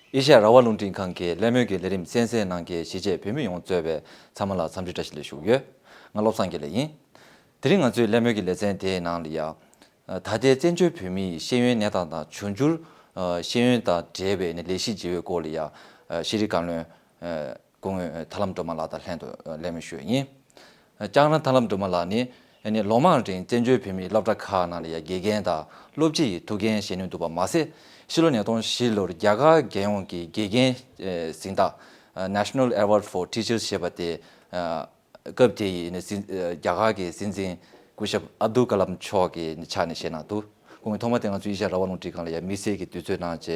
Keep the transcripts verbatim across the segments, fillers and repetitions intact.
ཨེ་ཤ་ཡ་རང་དབང་རླུང་འཕྲིན་ཁང་གི་གླེང་མོལ་གྱི་ལས་རིམ་གསན་གཟིགས་གནང་མཁན་གཞིས་བྱེས་བོད་མི་ཡོངས་གཙོས་པའི་ཚང་མ་ལ་འཚམས་འདྲི་བཀྲ་ཤིས་བདེ་ལེགས་ཞུ་གི་ཡོད། ང་བློ་བཟང་དགེ་ལེགས་ཡིན། དེ་རིང་ང་ཚོའི་གླེང་མོལ་གྱི་ལེ་ཚན་དེའི་ནང་ལ་ཡ། ད་ལྟའི་བཙན་བྱོལ་བོད་མིའི་ཤེས་ཡོན་གནས་སྟངས་དང་འབྱུང་འགྱུར། ཤེས་ཡོན་དང་འབྲེལ་བའི་ནི་ལས་གཞི་ལྗི་བོའི་སྐོར་ལ་ཡ། ཤེས་རིག་བཀའ་བློན། སྐུ་ངོ་ཐར་ལམ་སྒྲོལ་མ་ལགས་དང་ལྷན་དུ་གླེང་མོལ་ཞུས་ཡིན། ལྕང་ར་ཐར་ལམ་སྒྲོལ་མ་ལགས་ནི་ནི་ལོ་མང་རིང་བཙན་བྱོལ་བོད་མིའི་སློབ་གྲྭ་ཁག་ནང་ལ་ཡ་དགེ་རྒན་དང་སློབ་སྤྱི་ཡི་ཐུགས་འགན་བཞེས་མྱོང་འདུག་པ་མ་ཟད། ཕྱི་ལོ་ཉིས་སྟོང་བཞི་ལོར་རྒྱ་གར་རྒྱལ་ཡོངས་ཀྱི་དགེ་རྒན་གཟེངས་རྟགས་National Award for Teachers ཞེས་པ་དེ། སྐབས་དེ་ཡི་ནི་སྲིད། རྒྱ་གར་གྱི་སྲིད་འཛིན་སྐུ་ཞབས་ཨབ་དུལ་ཀ་ལམ་མཆོག་གི་ནི་ཕྱག་ནས་བཞེས་གནང་འདུག་སྐུ་ངོ་ཐོག་མ་དེ་ང་ཚོ་ཨེ་ཤ་ཡ་རང་དབང་རླུང་འཕྲིན་ཁང་ལ་ཡང་དམིགས་བསལ་གྱི་དུས་ཚོད་གནང་བྱས་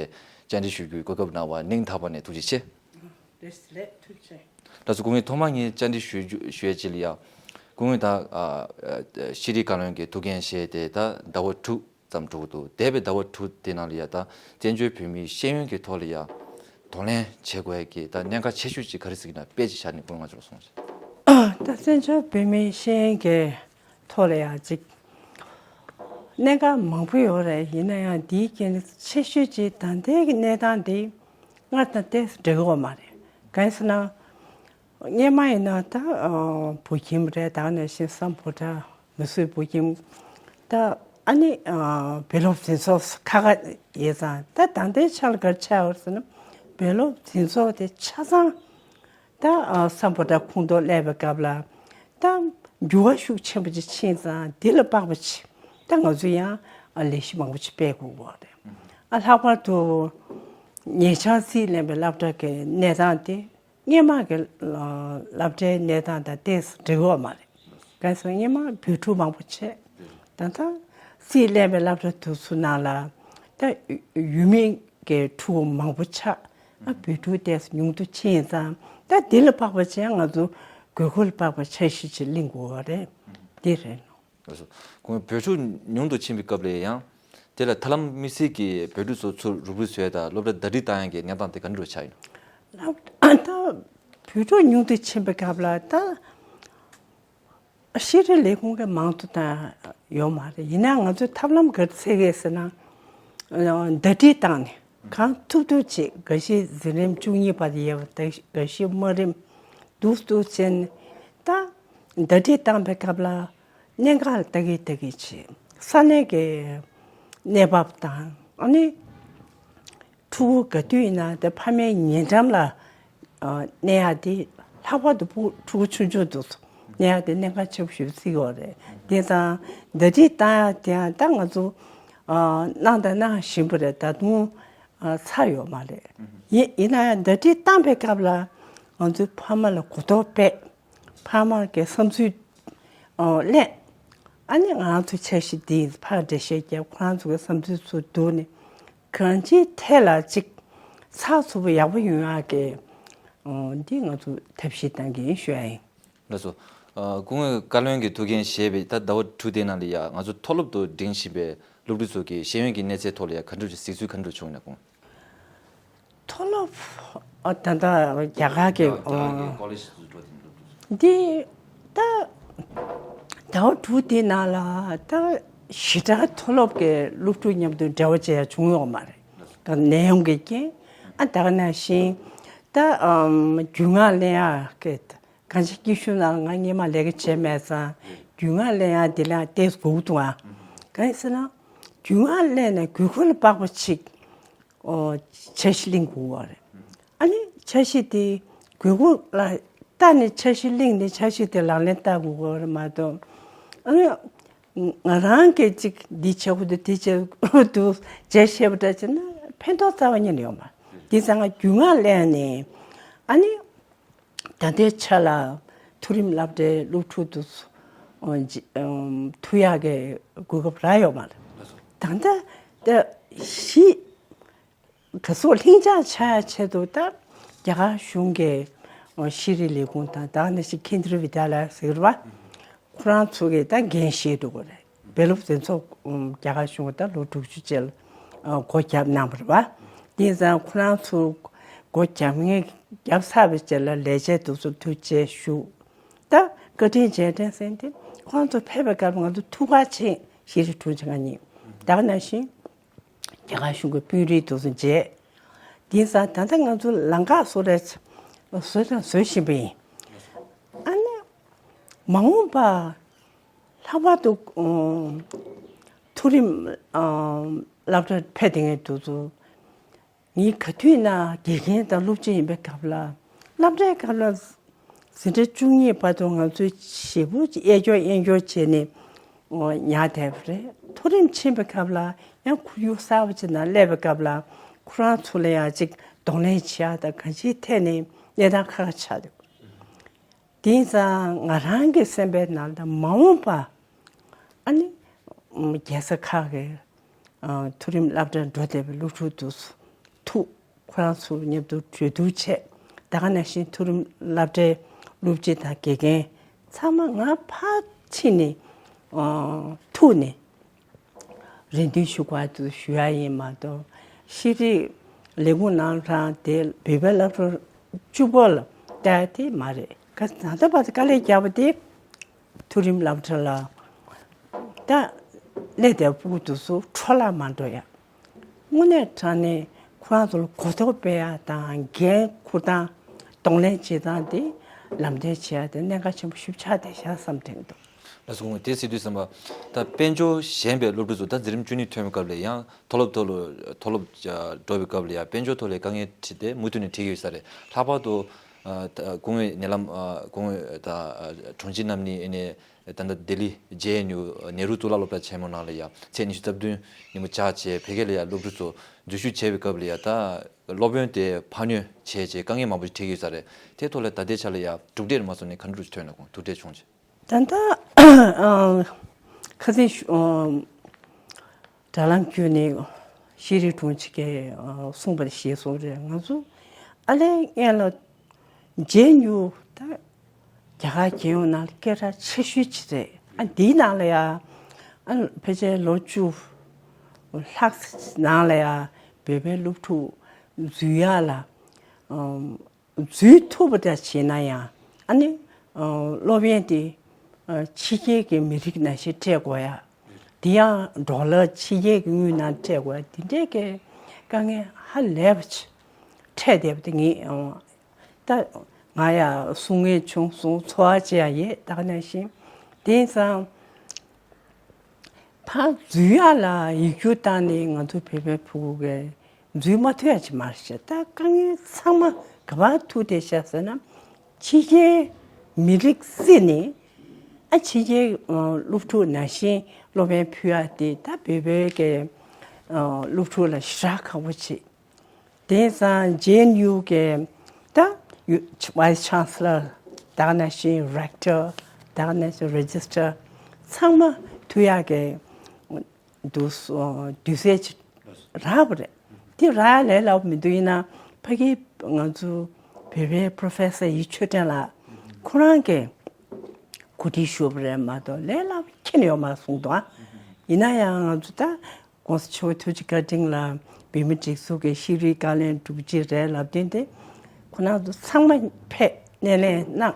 བཅར་འདྲི་ཞུ་རྒྱུའི་གོ་སྐབས་གནང་བར་སྙིང་ཐག་པ་ནས་ཐུགས་རྗེ་ཆེ། ལགས་སོ། སྐུ་ངོ་ཐོག་མ་ངས་བཅར་འདྲི་ཞུ་རྒྱུ་ཞུ་ཡས་ཅིག་ལ་ཡང་། སྐུ་ངོས་ད་ཤེས་རིག་བཀའ་བློན་གྱི་ཐུགས་འགན་བཞེས་ཏེ་ད་ཟླ་བ་དྲུག་ཙམ་འགྲོ་གི་འདུག་འདས་པའི་ཟླ་བ་དྲུག་དེ་ནང་ལ་ཡ་ད་བཙན་བྱོལ་བོད་མིའི་ཤེས་ཡོན་གྱི་ཐོག་ལ་ཡ་གདོང་ལེན་བྱེད་དགོས་ཀྱི་ད་གནད་འགག་ཆེ་ཤོས་ཅིག་ག་རེ་ཟེར་གྱི་ན་དཔེ་ཅིག་བཞག་ནས་སྐུ་ངོ་ང་ཚོ་ལ་གསུངས་ཤིག་ད་བཙན་བྱོལ་བོད་མིའི་ཤེས་ཡོན་གྱི་ཐོག་ལ་ཡ་ཅིག་གནད་འགག་མང་པོ་ཡོད་རེད། ཡིན་ན་ཡང་འདིའི་རྐྱེན་ཆེ་ཤོས་ཅིག་ད་ལྟའི་གི་གནས་སྟངས་འདི་སྔར་དང་ཏོག་ཙམ་འདྲ་གི་ཡོད་མ་རེད། གང་ཡིན་ཟེར་ན། སྔོན་མ་ཡིན་ན་ད་བོད་ཁྱིམ་རེད། ད་ནང་བཞིན་སམ་བྷོ་ཊ། མི་སུའི་བོད་ཁྱིམ། ད་ཨ་ནི་བོད་སློབ་འཛིན་ཚོགས་ཁག་ཁག་ཡོད་ཙང་ད་ད་ལྟའི་ཆ་ལ་ག་རེ་ཆགས་ཡོད་ཟེར་ན། བོད་སློབ་འཛིན་ཚོགས་དེ་ཆ་ཚང་ད་སམ་བྷོ་ཊ་ཁོངས་གཏོགས་སླེབས་པའི་སྐབས་ལ་ད་འགྱུར་བ་ཤུགས་ཆེན་པོ་ཅིག་ཕྱིན་ཙང་དེ་ལ་དཔག་པ་ཅིག་ད་ང་ཚོ་ཡང་ལས་གཞི་མང་པོ་ཅིག་སྤེལ་དགོས་ཀྱི་ཡོད་རེད། ཨ་ལྷག་པར་དུ་ཉེ་ཆར་རྩིས་ལེན་པའི་སློབ་གྲྭ་གི་གནས་སྟངས་དེ། སྔོན་མ་གི་སློབ་གྲྭའི་གནས་སྟངས་དང་ཏོག་ཙམ་འགྲིག་གི་ཡོད་མ་རེད། གང་ཡིན་ཟེར་ན་སྔོན་མ་བོད་ཕྲུག་མང་པོ་ཆགས། ད་ལྟ་རྩིས་ལེན་པའི་སློབ་གྲྭ་དེ་ཚོ་ནང་ལ་ད་ཡུལ་མི་གི་ཕྲུ་གུ་མང་པོ་ཆགས། ཨ་བོད་ཕྲུག་ཏོག་ཙམ་ཉུང་དུ་ཕྱིན་ཙང་ད་དེ་ལ་དཔག་པ་བྱས་ང་ཚོ་དགོས་མཁོ་ལ་དཔག་པ་འཆར་གཞི་ཅིག་གླེང་དགོས་པ་རེད། འདི་རེད། ལགས་སོ། ཁོང་བོད་ཕྲུག་ཉུང་དུ་ཕྱིན་པའི་སྐབས་ལ་ཡང་། དེ་ལ་ཐར་ལམ་དམིགས་བསལ་གྱིས་བོད་ཕྲུག་ཚོ་ཚུར་རུབ་རུབ་བཟོས་དང་སློབ་གྲྭ་ཟླ་སྒྲིལ་བཏང་ཡག་གི་གནས་སྟངས་དེ་ག་འདྲ་ཆགས་ཡོད། ལགས་ད་བོད་ཕྲུག་ཉུང་དུ་ཕྱིན་པའི་སྐབས་ལ་ད་ཤེས་རིག་ལས་ཁུངས་ཀྱིས་མང་དུ་བཏང་ཡོད་མ་རེད། ཡིན་ནའང་ང་ཚོས་ཐབས་ལམ་ག་རེ་འཚོལ་གི་ཟེར་ན། ཟླ་སྒྲིལ་བཏང་ནས་གང་ཐུབ་ཐུབ་བྱེད། འགའ་ཤས་འཛིན་རིམ་བཅུ་གཉིས་བར་ཡོད་པ་དང་འགའ་ཤས་དམའ་རིམ་འདུག་འདུག་བྱས་ནས་ད་ཟླ་སྒྲིལ་བཏང་པའི་སྐབས་ལ། གནད་འགག་ལ་ལྟ་གི་ལྟ་གི་བྱས། ས་གནས་ཀྱི་གནས་བབ་དང་ཨ་ནི་ཕྲུ་གུ་ག་དུས་ཡིན་ན་དེ་ཕ་མའི་ཉེ་འགྲམ་ལ་གནས་ཡག་དེ་ལྷག་པར་དུ་ཕྲུ་གུ་ཆུང་ཆུང་དེ་ཚོ་གནས་ཡག་དེ་གནད་འགག་ཆེན་པོ་ཞིག་བརྩི་གི་ཡོད་རེད། དེ་ཙང་ཟླ་སྒྲིལ་བཏང་ཡག་དེ་ཡང་ད་ང་ཚོ་གནང་དང་གནང་བཞིན་པ་རེད། ད་དུང་ཚར་ཡོད་མ་རེད། ཡིན་ཡིན་ན་ཡང་ཟླ་སྒྲིལ་བཏང་པའི་སྐབས་ལ་ང་ཚོའི་ཕ་མ་ལ་གོ་རྟོགས་སྤེལ། ཕ་མ་གི་བསམ་ཚུལ་ཨོ་ལེན། ཨ་ནི་ང་ཚོ་འཆར་གཞི་འདི་ཕར་འགྲེལ་བཤད་བརྒྱབ། ཁོ་རང་ཚོ་གི་བསམ་ཚུལ་ཚུར་བསྡུས་ནས་གང་ཅིའི་ཐད་ལ་ཅིག་ཚགས་ཚུད་པོ་ཡག་པོ་ཡོང་ཡག་གི་ཨོ་འདི་ང་ཚོ་ཐབས་ཤེས་གཏང་གི་ཡིན་ཞུ་ཡ་ཡིན། ལགས་སོ། ཨ་སྐུ་ངོས་བཀའ་བློན་གྱི་ཐུགས་འགན་བཞེས་པའི་ད་ཟླ་བ་དྲུག་དེའི་ནང་ལ་ཡ་ང་ཚོ་མཐོ་སློབ་ཏུ་འགྲིམ་བཞིན་པའི་སློབ་ཕྲུག་ཚོ་གི་ཤེས་ཡོན་གྱི་གནས་ཚད་ཐོག་ལ་ཡ་ག་འདྲ་ཅིག་གཟིགས་ཚུལ་ག་འདྲ་བྱུང་ཡོད་ན་སྐུ་ངོ། མཐོ་སློབ་ཨ་ད་ལྟ་རྒྱ་གར་གྱི་རྒྱ་གར་གྱི་ཨ་ཀོ་ལེཇ་དུ་འགྲོ་དེ་འགྲོ་འདུག་འདི་ད་ཟླ་བ་དྲུག་དེའི་ནང་ལ་ད་ཞེ་དྲག་མཐོ་སློབ་ཀྱི་སློབ་ཕྲུག་མཉམ་དུ་འབྲེལ་བ་བྱེད་ཡ་བྱུང་ཡོད་མ་རེད། ད་ནད་ཡམས་ཀྱི་རྐྱེན། ཨ་ད་ག་ནང་བཞིན་ད་ཨམ་རྒྱུས་མངའ་ལེན་ཡ་གི་གང་ཅི་སྐྱིད་ཤོད་ནང་ང་སྔོན་མ་ལས་ཀ་བྱས་མེད་ཙང་རྒྱུས་མངའ་ལེན་ཡ་འདི་ལ་ཏོག་ཙམ་སྒུག་འདུག་ཨ། གང་ཡིན་ཟེར་ན་རྒྱུས་མངའ་ལེན་ནས་དགོས་མཁོ་ལ་དཔག་པ་ཅིག་ཨོ་འཆར་གཞི་གླེང་དགོས་པ་རེད། ཨ་ནི་འཆར་གཞི་དེ་དགོས་མཁོ་ལ་ལྟ་ནས་འཆར་གཞི་གླེང་ནས་འཆར་གཞི་དེ་ལག་ལེན་བསྟར་དགོས་པ་རེད་མ་གཏོགས། ཨ་ནི་ང་རང་གིས་ཅིག་འདི་བྱེད་དགོས་འདུག་དེ་བྱེད་དགོས་འདུག་བྱས་བཤད་པ་འདྲ་བྱས་ན་ཕན་ཐོགས་རྩ་བ་ཉིད་ནས་ཡོད་མ་རེད། དེ་ཙང་ང་རྒྱུས་མངའ་ལེན་ནས་ཨ་ནི། ད་ལྟའི་ཆ་ལ་མཐོ་རིམ་སློབ་གྲྭའི་སློབ་ཕྲུག་ཏུ་ཨོ་ཇི་ཨམ་ཐུག་ཡག་གི་གོ་སྐབས་རག་ཡོད་མ་རེད། ད་ལྟ་ད་གཞི་ག་སོགས་ལྷིང་འཇགས་ཆགས་ཡག་ཆེད་དུ་ད་རྒྱ་གར་གཞུང་གི་ཨོ་ཤེས་རིག་ལས་ཁུངས་དང་ད་ནི་ཤི་ཁེན་དྲི་བི་དྲ་ལ་ཟེར་བ། ཁོ་རང་ཚོ་གིས་ད་འགན་བཞེས་འགྲོ་གི་རེད། བོད་སློབ་འཛིན་ཚོགས་ཨུམ་རྒྱ་གར་གཞུང་གིས་ད་ལོ་དྲུག་ཅུ་ཅིག་ལ་ཨ་སྒོ་བརྒྱབ་གནང་བ་རེད་པ། དེ་ཙང་ཁོ་རང་ཚོ་སྒོ་བརྒྱབ་མཁན་བརྒྱབ་ཚར་བའི་རྗེས་ལ་ལས་བྱེད་དེ་ཚོ་ཐུགས་རྗེ་ཆེ་ཞུ། ད་བཀའ་དྲིན་རྗེས་དྲན་ཟེར་དེ་ཁོ་རང་ཚོ་ཕེབས་པའི་སྐབས་ང་ཚོ་ཐུགས་ཁུར་ཆེ། ཤེས་རིག་དྲུང་ཆེ་ང་གཉིས་ད་ག་ནང་བཞིན། རྒྱ་གར་གཞུང་གི་དཔོན་རིགས་དེ་ཚོ་མཇལ། དེང་སང་ད་ལྟ་ང་ཚོ་ལམ་ཁ་བཟོ་རེད། བཟོས་དང་བཟོ་བཞིན་པ་ཡིན། ཨ་ནི་མ་འོངས་པ་ལྷག་པར་དུ་ཨ་མཐོ་རིམ་ཨ་སློབ་གྲྭར་ཕེབས་བསྡད་མཁན་དེ་ཚོ། ངས་ག་དུས་ན་དགེ་རྒན་དང་སློབ་སྤྱི་ཡིན་པའི་སྐབས་ལ། སློབ་གྲྭའི་སྐབས་ལ་འཛིན་གྲྭ་བཅུ་གཉིས་བར་དུ་ང་ཚོས་ཞེ་པོ་ཅིག་གཡས་སྐྱོར་གཡོན་སྐྱོར་བྱས་ནས་ཉར་བསྡད་པ་རེད། མཐོ་རིམ་ཕྱིན་པའི་སྐབས་ལ་ཡང་ཁོར་ཡུག་གསར་པ་ཅིག་ནང་སླེབས་པའི་སྐབས་ལ་ཁོ་རང་ཚོ་ལ་ཡང་ཅིག་གདོང་ལེན་བྱེད་ཡག་དང་གང་ཅིའི་ཐད་ནས་གནས་སྟངས་ཁག་ཁག་ཆགས་འདུག་དེང་སང་ང་རང་གི་སེམས་པའི་ནང་ལ་མ་འོངས་པ་ཨ་ནི་རྒྱལ་ས་ཁག་གི་མཐོ་རིམ་སློབ་གྲྭར་འགྲོ་བསྡད་པའི་སློབ་ཕྲུག་དེ་ཚོ་ཐུག་ཁོ་རང་ཚོ་མཉམ་དུ་གྲོས་བསྡུར་བྱས། ད་ག་ནང་བཞིན་མཐོ་རིམ་སློབ་གྲྭའི་སློབ་སྤྱི་དང་དགེ་རྒན་ཚང་མ་ང་ཕར་ཕྱིན་ནས་ཐུག་ནས། རེ་འདུན་ཞུ་དགོས་དུ་ཞུ་ཡ་ཡིན་མ་གཏོགས། ཤེས་རིག་ལས་ཁུངས་ནང་རང་དེ་བོད་པའི་སློབ་གྲྭ་བཅུ་པོ་ལ་བལྟ་ཡ་དེ་མ་རེད། ད་ལྟ་བར་དུ་དཀའ་ལས་བརྒྱབ་པ་དེ་མཐོ་རིམ་སློབ་གྲྭ་ལ་ད་སླེབས་བསྡད་ཕྲུ་གུ་དེ་ཚོ་འཕྲོ་བརླག་མ་འགྲོ་ཡ། དངོས་གནས་དྲང་གནས་ཁོ་རང་ཚོ་ལ་གོ་རྟོགས་སྤེལ་ཡ་དང་འགན་འཁུར་སྟངས་གདོང་ལེན་བྱེད་སྟངས་དེ་ལམ་སྟོན་བྱེད་ཡ་དེ་གནད་འགག་ཆེན་པོ་ཞེ་པོ་ཆགས་བསྡད་ཤག་བསམ་དྲན་འདུག་ལགས་སོ། དེ་ཟེར་དུས་ཙམ་པ། ད་དཔལ་འབྱོར་ཞན་པའི་སློབ་ཕྲུག་ཚོ་ད་འཛིན་རིམ་བཅུ་གཉིས་ཐོན་པའི་སྐབས་ལ་ཡང་མཐོ་སློབ་ཐོག་ལ་མཐོ་སློབ་འགྲོ་བའི་སྐབས་ལ་ཡང་དཔལ་འབྱོར་ཐོག་ལ་དཀའ་ངལ་འཕྲད་དེ་མུ་མཐུད་ནས་འཕྲད་ཀྱི་ཡོད་ས་རེད། ལྷག་པར་དུ་ད་སྐུ་ངོ་ཉེ་ལམ་སྐུ་ངོ་ད་དྲུང་ཆེ་རྣམ་གཉིས་ཨ་ནི་ད་ལྟ་ལྡི་ལི་ཇེ་ཨེན་ཡུ་ནེ་རུ་གཙུག་ལག་སློབ་གྲྭ་ཆེན་མོ་ནང་ལ་ཡང་ཚེས་ཉི་ཤུ་རྩ་བདུན་ཉིན་མོ་བཅར་བྱས་བོད་སྐད་ལ་ཡང་སློབ་ཕྲུག་ཚོ་འཛུལ་ཞུགས་བྱས་པའི་སྐབས་ལ་ཡང་ད་སློབ་ཡོན་དེ་འཕར་སྣོན་བྱས་བྱས་དཀའ་ངལ་མང་པོ་ཞིག་འཕྲད་ཀྱི་ཡོད་ས་རེད། དེ་ཐོག་ལ་ད་ལྟའི་ཆ་ལ་ཡང་གྲུབ་འབྲས་མ་སོང་ནས་ག་འདྲ་ཞིག་ཐོན་ན་གོང་ཐུགས་འཕྲད་བྱུང་ཆེ། ད་ལྟ་ཁ་སང་དྲ་ལམ་བརྒྱུད་ནས་ཤེས་རིག་དྲུང་ཆེ་གིས་གསུངས་པ་ཞེས་སོགས་རེད། ང་ཚོ་ཨ་ལས་སྔོན་ལ་ཇེ་ཨེན་ཡུ་ད་རྒྱ་གར་རྒྱལ་ཡོངས་ནང་ལ་སྐད་གྲགས་ཆེ་ཤོས་ཅིག་རེད། ཨ་འདིའི་ནང་ལ་ཡང་ཨ་ཕལ་ཆེར་ལོ་བཅུ་ལྷག་ནང་ལ་ཡང་བོད་པའི་སློབ་ཕྲུག་འཛུལ་ཡག་ལ་འཛུལ་ཐུབ་པ་འདྲ་བྱས་ན་ཡང་ཨ་ནི་སློབ་ཡོན་དེ་ཕྱི་རྒྱལ་གྱི་མི་རིགས་ནང་བཞིན་སྤྲད་དགོས་ཡ། དེ་ཡང་ཌོ་ལར་ཕྱི་རྒྱལ་གྱི་དངུལ་ནང་སྤྲད་དགོས་ཡ། དེ་འདྲའི་གི་དཀའ་ངལ་ཧ་ལས་པ་ཅིག་འཕྲད་བསྡད་པ་དེ་ངས་ད་ང་ཡང་གསུང་མཁན་བྱུང་སོང་། ཚོར་བ་ཅིག་ཡང་ཡོད། ད་ག་ནང་བཞིན་དེང་སང་ཕར་འཛུལ་ཡག་ལ་ཡིག་སྒྱུར་བཏང་ནས་ང་ཚོ་བོད་པའི་ཕྲུ་གུ་གི་འཛུལ་མ་ཐུབ་ཡག་ཅིག་མ་རེད་ཤག་ད་དཀའ་ངལ་ཚང་མ་ག་པར་ཐུག་བསྡད་ཤག་ཟེར་ན། ཕྱི་རྒྱལ་མི་རིགས་བརྩིས་ནས་ཨ་ཕྱི་རྒྱལ་སློབ་ཕྲུག་ནང་བཞིན་སློབ་ཡོན་ཕུལ་ཡག་དེ་ད་བོད་པའི་གི་སློབ་ཕྲུག་ལ་ཞེ་དྲག་ཁག་པོ་བྱེད། དེང་སང་ཇེ་ཨེན་ཡུ་གི་ད་ཡུ་ཝའི་སི་ཆན་སི་ལར། ད་ག་ནང་བཞིན་རེག་ཊར། ད་ག་ནང་བཞིན་རེ་ཇི་སི་ཊར། ཚང་མ་ཐུག་ཡག་གི་དུས་དུས་ཚོད་ཅིག་རག་པ་རེད། དེ་རག་ཡག་ལས་སླ་པོ་མི་འདུག་ཡིན་ན་ཕ་གི་ང་ཚོ་བོད་པའི་པོ་རོ་ཕེ་སར་ཡིད་ཆོས་སྒྲོན་ལགས་ཁོ་རང་གིས་གོ་སྒྲིག་ཞུས་པ་རེད་མ་གཏོགས་ལས་སླ་པོ་ཁྱོན་ནས་ཡོད་མ་རེད་གསུངས་འདུག་ཨ་ཡིན་ན་ཡང་ང་ཚོ་ད་༸གོང་ས་མཆོག་ཐུགས་རྗེ་བཀའ་དྲིན་ལ་བོད་མིའི་སྒྲིག་འཛུགས་ཀྱི་ཤེས་རིག་བཀའ་བློན་དྲུག་ཅུ་རེད་ལབ་དུས་དེ་ཁོ་རང་ཚོ་ཚང་མ་ཕེབས་སྣེ་ལེན་གནང་།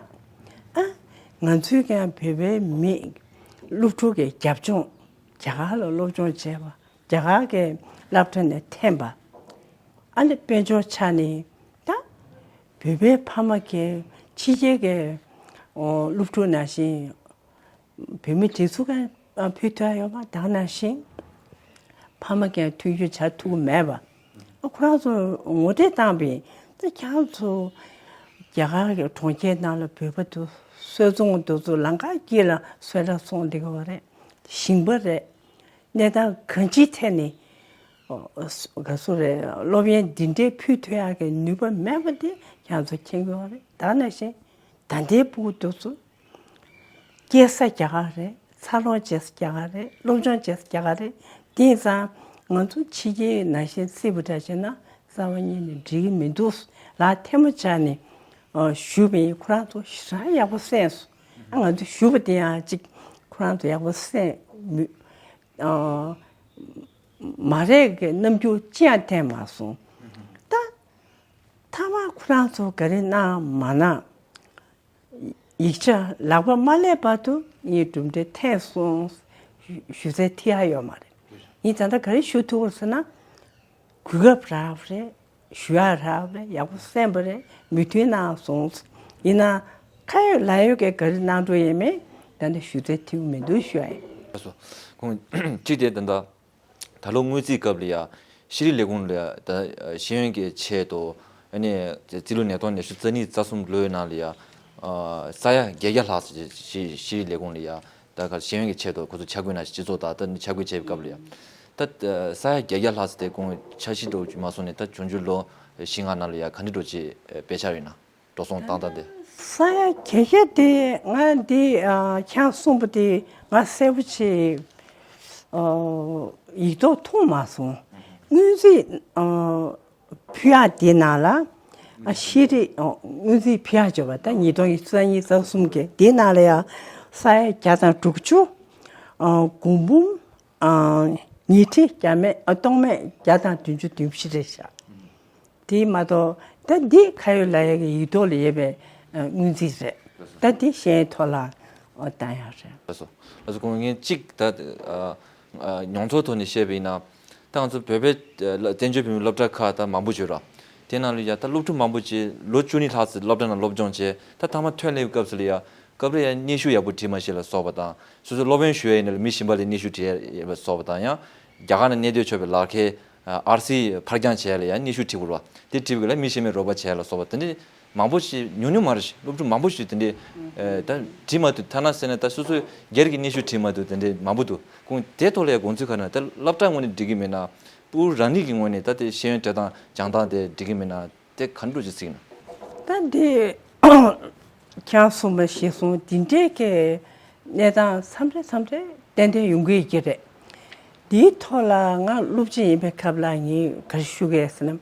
ཨ་ང་ཚོས་ཀྱང་བོད་པའི་མི་སློབ་ཕྲུག་གི་རྒྱབ་ལྗོངས། རྒྱ་གར་ལ་སློབ་སྦྱོང་བྱས་པ། རྒྱ་གར་གྱི་སློབ་གྲྭ་ནས་ཐོན་པ། ཨ་ནི་དཔལ་འབྱོར་ཆ་ནས་ད་བོད་པའི་ཕ་མ་གིས་ཕྱི་རྒྱལ་གྱི་སློབ་ཕྲུག་ནང་བཞིན་བོད་མི་སྒྲིག་འཛུགས་ཀྱང་ཕུལ་ཐུབ་ཡ་ཡོད་མ། ད་ག་ནང་བཞིན་ཕ་མ་གིས་མཐུན་འགྱུར་བྱ་ཐུབ་ཀྱི་མེད་པ། ཨ་ཁོ་རང་ཚོ་ངོ་སྤྲོད་བཏང་བས་ད་ཁྱེད་རང་ཚོ་རྒྱ་གར་གྱི་གྲོང་ཁྱེར་ནང་ལ་བོད་པ་དེ་གསོད་བཙོང་དེ་ཚོ་ལམ་ཁ་དཀྱིལ་ལ་གསོད་ར་སོང་བསྡད་ཀྱི་ཡོད་རེད། ཞིང་པ་རེད། གནས་སྟངས་གང་ཅིའི་ཐད་ནས་ག་ཚོད་རེད། སློབ་ཡོན་འདི་འདྲའི་ཕུལ་ཐུབ་ཡག་གི་ནུས་པ་མེད་པ་དེ་ཁྱེད་རང་ཚོ་མཁྱེན་གྱི་ཡོད་རེད། ད་ག་ནང་བཞིན་ད་ལྟའི་ཕྲུ་གུ་དེ་ཚོ་སྐྱེས་ས་རྒྱ་གར་རེད། འཚར་ལོངས་བྱེད་ས་རྒྱ་གར་རེད། སློབ་སྦྱོང་བྱེད་ས་རྒྱ་གར་རེད། དེང་སང་ང་ཚོ་ཕྱི་རྒྱལ་ནང་བཞིན་སྲིད་པ་འདྲ་བྱས་ན་རྩ་བ་ཉིད་ནས་འགྲིག་གི་མི་འདུག་ལ་ཐལ་མོ་སྦྱར་ནས་ཞུས་པ་ཡིན། ཁོ་རང་ཚོ་ཞེ་དྲག་ཡག་པོ་གསན་སོང་། ང་ཚོ་ཞུས་པ་དེ་ཡང་ཅིག་ཁོ་རང་ཚོ་ཡག་པོ་གསན་མི་མ་རེད་གི་རྣམ་འགྱུར་ཅི་ཡང་བསྟན་མ་སོང་། ད་མཐའ་མ་ཁོ་རང་ཚོ་ག་རེ་གནང་མ་གནང་ཡིག་ཆ་ལག་པ་མ་སླེབས་བར་དུ་ངའི་གྲུབ་འབྲས་ཐོན་སོང་ཞུ་ཞུ་ཚད་ཐིག་ཡག་ཡོད་མ་རེད། ངས་ད་ལྟ་ག་རེ་ཞུ་ཐུབ་ཀྱི་ཡོད་ཟེར་ན། གོ་སྐབས་རག་པ་རེད། ཞུ་ཡག་རག་པས་ཡག་པོ་གསན་པ་རེད། མོས་མཐུན་གནང་སོང་། ཡིན་ན་ཁ་ཡོད་ལག་ཡོད་ཀྱི་ག་རེ་གནང་འགྲོ་ཡས་མེད། ད་ནི་ཞུ་རྩལ་ཐིའུ་མི་འདུག་ཞུ་ཡ་ཡིན། ལགས་སོ། ཁོང་གཅིག་དེ་ད་ལྟ་ད་ལོ་སྔོན་རྩིས་སྐབས་ལ་ཡ་ཤེས་རིག་ལས་ཁུངས་ལ་ཡ་ད་ཤེས་ཡོན་གྱི་ཆེད་དུ་ཨ་ནི་རྩིས་ལོ་ཉིས་སྟོང་ཉི་ཤུ་རྩ་གཉིས་རྩ་གསུམ་ལོའི་ནང་ལ་ཡ་ས་ཡ་བརྒྱད་བརྒྱ་ལྷག་ཙམ་ཅིག་ཤེས་རིག་ལས་ཁུངས་ལ་ཡ། ད་ག་ཤེས་ཡོན་གྱི་ཆེད་དུ་ཁོ་ཚོ་ཆ་བགོས་གནང་ཞིང་སྤྱི་ཚོགས་དང་ད་ནི་ཆ་བགོས་བྱས་པའི་སྐབས་ལ་ཡང་། ད་ས་ཡ་བརྒྱད་བརྒྱ་ལྷག་ཙམ་དེ་ཁོང་འཆར་གཞི་འདྲ་བོ་ཅིག་མ་སོང་ནས་ད་འབྱུང་འགྱུར་ལོ་བཞི་ལྔ་ནང་ལ་ཡང་ག་འདྲ་འདྲ་བོ་ཅིག་དཔེ་ཆ་ཡོད་ན་འགྲོ་སོང་བཏང་སྟངས་དེ། ས་ཡ་བརྒྱད་བརྒྱ་དེ་ང་འདི་ཁྱང་གསུངས་པ་དེ་ང་གསལ་པོ་ཅིག་ཡིག་ཐོག་མཐོང་མ་སོང་། སྔོན་རྩིས། ཕུལ་ཡག་དེ་ནང་ལ་ཤེས་རིག་སྔོན་རྩིས་ཕུལ་ཡག་བྱས་པ་ད་ཉིས་སྟོང་ཉི་ཤུ་རྩ་གཉིས་རྩ་གསུམ་གྱི་དེ་ནང་ལ་ཡང་ས་ཡ་བརྒྱ་དང་དྲུག་ཅུ། གོང་འབུམ་ཉིས་ཁྲི་བརྒྱ་མེད་སྟོང་མེད་བརྒྱ་དང་བདུན་ཅུ་དོན་བཞི་རེད་ཤག་དེ་མ་གཏོགས་ད་འདི་ཁ་ཡོད་ལག་ཡོད་ཀྱི་ཡིག་ཐོག་ལ་ཡོད་པའི་སྔོན་རྩིས་རེད། ད་འདི་ཤེས་ཡོན་ཐོག་ལ་བཏང་ཡག་རེད། ལགས་སོ། ལགས་སོ། ཁོང་ངས་གཅིག་ད་མྱོང་ཚོར་ཐོག་ནས་བཤད་པ་ཡིན་ན། ད་ང་ཚོ་བོད་པའི་བཙན་བྱོལ་བོད་མིའི་སློབ་གྲྭ་ཁག་ད་མང་པོ་ཡོད་ར། དེ་ནང་ལ་ཡ་ད་སློབ་ཕྲུག་མང་པོ་ཅིག་ལོ་བཅུ་གཉིས་ལྷག་ཙམ་སློབ་གྲྭ་ནང་སློབ་སྦྱོང་བྱས་ད་མཐའ་མ་ཐོན་སླེབས་སྐབས་སུ་ལ་ཡ་སྐབས་རེ་ཡ་སྙན་ཞུ་ཡག་པོ་བྲིས་མ་ཤེས་ལ་སོགས་པ་དང་། སོ་སོ་སློབ་ཡོན་ཞུ་ཡ་ཡིན་ན་ལ་མི་གཞན་པ་ལ་སྙན་ཞུ་བྲིས་ཡ་ཡིན་པ་སོགས་པ་དང་། ཡང་རྒྱ་གར་ནང་གནས་སྡོད་ཆོག་པའི་ལག་ཁྱེར་ཨར་སི་ཕར་འགྱངས་བྱས་ལ་ཡང་སྙན་ཞུ་བྲིས་དགོས་རེད་བ། དེ་བྲིས་པའི་ལ་མི་གཞན་མས་རོགས་པ་བྱས་ལ་སོགས་པ་དེ་འདྲའི་མང་པོ་ཞིག་ཉུང་ཉུང་མ་རེད། སློབ་ཕྲུག་མང་པོ་ཞིག་དེ་འདྲའི་ད་བྲིས་མ་ཐུབ། ཐ་ན་ཟེར་ན་ད་སོ་སོའི་སྒེར་གྱི་སྙན་ཞུ་བྲིས་མ་ཐུབ་དེ་འདྲའི་མང་པོ་འདུག་ཁོང་དེ་ཐོག་ལ་ཡང་དགོངས་ཚུལ་ག་རེ་ན། ད་སློབ་གྲྭ་ངོས་ནས་འགྲིག་གི་མེད་ན། ཕྲུ་གུ་རང་ཉིད་ཀྱི་ངོས་ནས་ད་དེ་ཤེས་ཡོན་སྤྲད་སྟངས་སྦྱང་སྟངས་དེ་འགྲིག་གི་མེད་ན། དེ་ག་འདྲ་ཅིག་གཟིགས་ན། ད་འདི་ཁྱེད་གསུངས་པ་ཞིག་སོང་། འདི་འདྲའི་གི་གནས་སྟངས་མཚམས་རེ་མཚམས་རེ་ཏན་ཏན་ཡོང་གི་ཡོད་ཀྱི་རེད། འདིའི་ཐོག་ལ་ང་སློབ་སྤྱི་ཡིན་པའི་སྐབས་ལ་ངས་ག་རེ་ཞུ་གི་ཡོད་ཟེར་ན།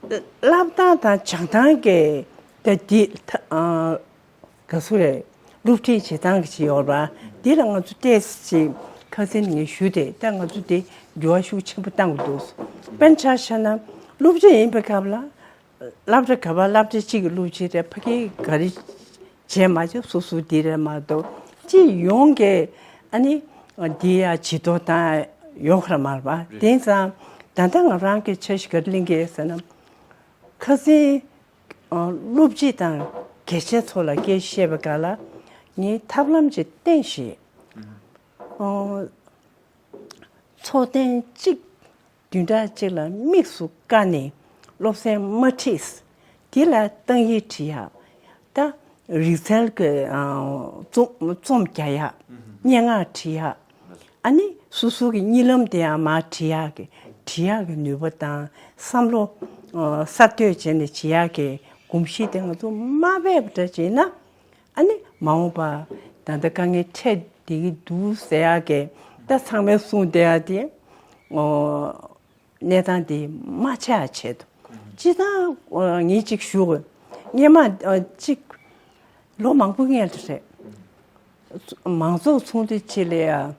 བསླབ་སྟངས་དང་སྦྱང་སྟངས་ཀྱི་ད་འདི་ད་ག་ཚོད་རེད། སློབ་ཁྲིད་བྱེད་སྟངས་ཀྱི་ཅིག་ཡོད་རེད་པ། འདི་ལ་ང་ཚོ་ཏོག་ཙམ་ཅིག་ཁ་སང་ངས་ཞུས་ཏེ་ད་ང་ཚོ་འདི་འགྱུར་བ་ཤུགས་ཆེན་པོ་བཏང་གི་འདུག་དཔེར་ན་ཆ་བཞག་ན་སློབ་ཁྲིད་ཡིན་པའི་སྐབས་ལ། སློབ་གྲྭ་ག་པར་སློབ་གྲྭ་གཅིག་གི་སློབ་ཁྲིད་རེད། ཕ་གིའི་ག་རེ་བྱས་མ་བྱས་སོ་སོ་འདི་རེད་མ་གཏོགས་སྤྱི་ཡོངས་ཀྱི་ཨ་ནི་འདི་ཡ་ཇུས་གཏོགས་བཏང་ཡོད་ཁ་མ་རེད་པ། དེང་སང་ད་ལྟ་ང་རང་གི་འཆར་གཞི་ག་རེ་གླེང་གི་ཡོད་ཟེར་ན། ཁ་སང་སློབ་སྤྱི་དང་དགེ་ཆེ་ཚོ་ལ་སྐད་ཆ་བཤད་པའི་སྐབས་ལ་ངས་ཐབས་ལམ་ཅིག་བསྟན་ཞིང་། ཚོགས་ཐེངས་གཅིག་བདུན་ཕྲག་གཅིག་ལ་དམིགས་སུ་བཀར་ནས་སློབ་ཚན་མ་ཁྲིད། དེ་ལ་ཏང་ཡིག་བྲིས་ཡག་ད་རིག་རྩལ་གྱི་རྩོམ་རྩོམ་རྒྱག་ཡག་སྙན་ངག་བྲིས་ཡག་ཨ་ནི་སོ་སོ་གི་གཉིད་ལམ་དེ་ཡང་མར་བྲིས་ཡག་གི་བྲིས་ཡག་གི་ནུས་པ་དང་བསམ་བློ་གསར་གཏོད་བྱས་ནས་བྱེད་ཡག་གི་གོམས་གཤིས་དེ་ང་ཚོ་མ་སྤེལ་བ་འདྲ་བྱས་ན། ཨ་ནི་མ་འོངས་པ་ད་ལྟ་དཀའ་ངལ་འཕྲད་བསྡད་ཀྱི་འདུག་ཟེར་ཡག་གི་ད་ཚང་མས་གསུངས་བསྡད་ཡག་དེ་གནས་སྟངས་དེ་མ་ཆགས་ཡག་ཆེད་དུ། སྤྱིར་བཏང་ངས་གཅིག་ཞུ་དགོས། སྔོན་མ་གཅིག་ལོ་མང་པོ་སྔོན་དུ་རེད། མང་ཚོགས་ཚོགས་འདུ་ཅིག་ལ་ཡ།